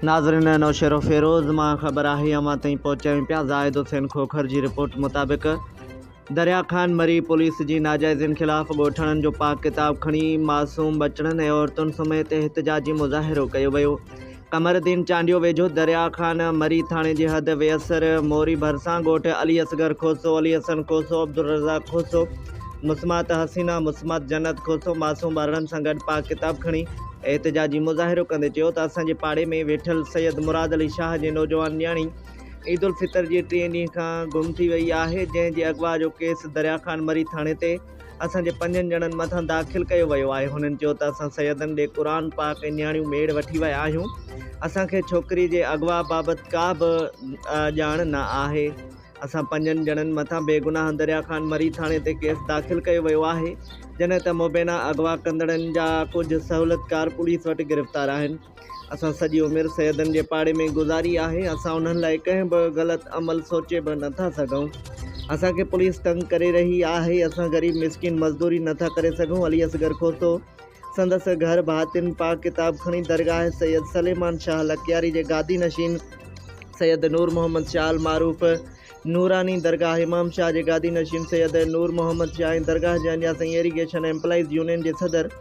ناظرين نوشهروفيروز مان خبر آهي اوهان تائين پهچايون پيا زاهد حسين کوکر جي رپورٽ مطابق دريا خان مري پوليس جي ناجائزين خلاف ڳوٺاڻن جو پاڪ ڪتاب کڻي معصوم ٻچڙن ۽ عورتن سميت احتجاجي مظاهرو ڪيو ويو قمر الدين چانڊيو ويجهو دريا خان مري ٿاڻي جي حد ويسر موري ڀرسان ڳوٺ علي اصغر کوسو، علي حسن کوسو، عبدالرزاق کوسو، مسمات حسينه، مسمات جنت کوسو معصوم ٻارڙن سان گڏ پاڪ ڪتاب کڻي احتجاجي مظاهرو ڪندي چيو ته اسان جي پاڙي ۾ ويٺل سيد مراد علي شاهه جي نوجوان نياڻي عيد الفطر جي ٽئين ڏينهن کان گم ٿي وئي آهي جنهن جي اغوا جو ڪيس دريا خان مري ٿاڻي تي اسان جي پنجن ڄڻن مٿان داخل ڪيو ويو آهي. هنن چيو ته اسان سيدن ڏي قرآن پاڪ ۽ نياڻيون ميڙ وٺي ويا آهيون، اسان کي ڇوڪري جي اغوا بابت ڪا به ڄاڻ نه آهي. اسان پنجن ڄڻن مٿان بيگناهه دريا خان مري ٿاڻي تي ڪيس داخل ڪيو ويو آهي، جڏهن ته مبينا اغوا ڪندڙن جا ڪجهه سهولتڪار پوليس وٽ گرفتار آهن. اسان سڄي عمر سيدن جي پاڙي ۾ گذاري آهي، اسان انهن لاء ڪنهن به غلط عمل سوچي به نٿا سگهون. اسان کي پوليس تنگ ڪري رهي آهي، اسان غريب مسڪين مزدوري نٿا ڪري سگهون، علي اصغر کوسو سندس گهر ڀاتين پاڪ ڪتاب کڻي درگاهه سيد سليمان شاهه لڪياري جي گادي نشين سيد نور محمد شاهه المعروف نوراني درگاهه امام شاهه جي گادي نشين سيد نور محمد شاهه ۽ درگاهه جي اڃا سائين ايريگيشن ايمپلائيز يونين جي صدر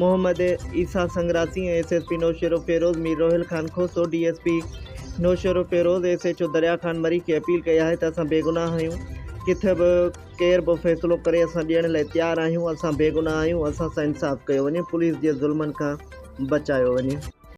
Muhammad Isa Sangrasi ۽ S S P Naushahro Feroze Mir Rohil Khan Khoso D S P Naushahro Feroze S H O Darya Khan Marri کي اپيل ڪئي آهي ته اسان بيگناهه آهيون ڪٿي به ڪير به فيصلو ڪري اسان ڏيڻ لاء تيار آهيون اسان بيگناهه آهيون اسان سان انصاف ڪيو وڃي پوليس جي ظلمن کان بچايو وڃي.